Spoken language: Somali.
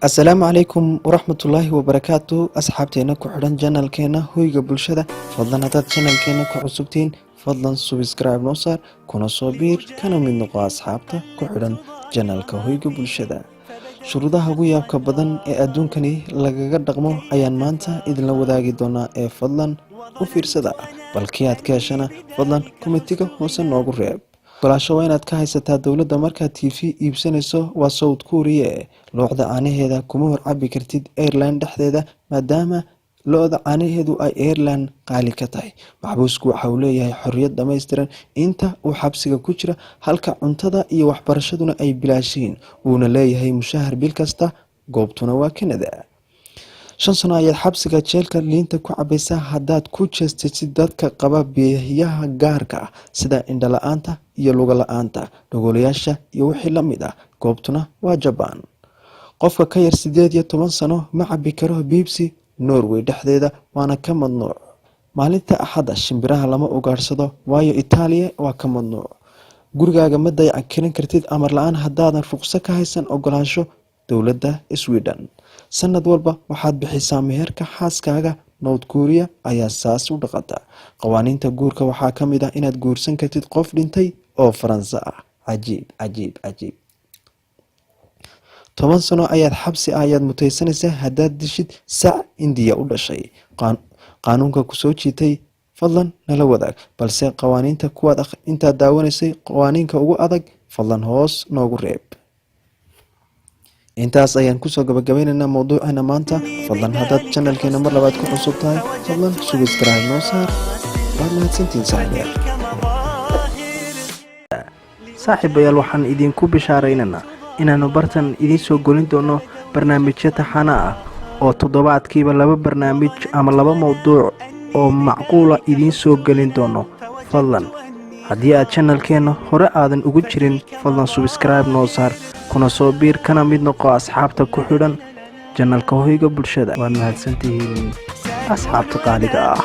Asalaamu calaykum waraxmatullaahi wabarakaatu. Asxaabteena ku xidhan channelkeena Hoyga Bulshada, fadlan haddaad channelkeena ku cusubtihiin, fadlan subscribe noo saar, kuna soo biir, kana mid noqo asxaabta ku xidhan channelka Hoyga Bulshada. Shuruudaha ugu yaabka badan ee adduunkani lagaga dhaqmo ayaan maanta idinla wadaagi doonaa ee fadlan u fiirsada. Balkii aad ka heshana, fadlan commentiga hoose noogu reeb. Ogolaasho waa inaad ka haysataa dowladda markaad TV iibsanayso, waa South Korea. Lo'da caanaheeda kuma hor cabi kartid airline dhexdeeda, maadaama lo'da caanaheedu ay airline qaali ka tahay. Maxbuusku waxa uu leeyahay xorriyad dhammaystiran inta uu xabsiga ku jira, halka cuntada iyo waxbarashaduna ay bilaashiin, wuuna leeyahay mushahar bil kasta. Goobtuna waa Canada. 5 sano ayaad xabsiga jeelka liinta ku cabaysaa haddaad ku jeestaysid dadka qaba baahiyaha gaarka ah, sida indhala-aanta iyo luga la-aanta, dhagoolayaasha iyo wixii la mid ah. Goobtuna waa Jabaan. Qofka ka yar 18 sano ma cabi karo Pepsi Norway dhexdeeda, waana ka mamnuuc. Maalinta Axadda shimbiraha lama ugaadhsado, waayo Itaaliya waa ka mamnuuc. Gurigaaga ma dayac karin kartid amar la-aan haddaadan ruqso ka haysan ogolaansho dowladda Sweden. Sanad walba waxaad bixisaa meherka xaaskaaga. North Korea ayaa saas u dhaqata. Qawaaniinta guurka waxaa ka mid ah inaad guursan kartid qof dhintay oo Faranse ah. Cajiib, cajiib, cajiib. 10 sano ayaad xabsi ah ayaad mutaysanaysaa haddaad dishid sac Indiya u dhashay. Qaanuunka kusoo jiitay fadlan nala wadaag, balse qawaaniinta kuwaad intaad daawanaysay, qawaaniinka ugu adag fadlan hoos noogu reeb. Intaas ayaan kusoo gabagabeynaynaa mowduuceena maanta. Fadlan haddaad channelkeena mar labaad ku cusub tahay, fadlan subscribe noo saar. Waad mahadsantihiin, saaxiibayaal. Saaxiibayaal, waxaan idiinku bishaaraynaynaa inaannu bartan idiin soo gelin doono barnaamijyo taxano ah oo toddobaadkiiba laba barnaamij ama laba mowduuc oo macquula idiin soo gelin doono. Fadlan haddii aad channelkeenna hore aadan ugu jirin, fadlan subscribe noo saar, kuna soo biir, kana mid noqo asxaabta ku xidhan channelka Hoyga Bulshada. Waad mahadsantihiin, asxaabta qaaliga ah.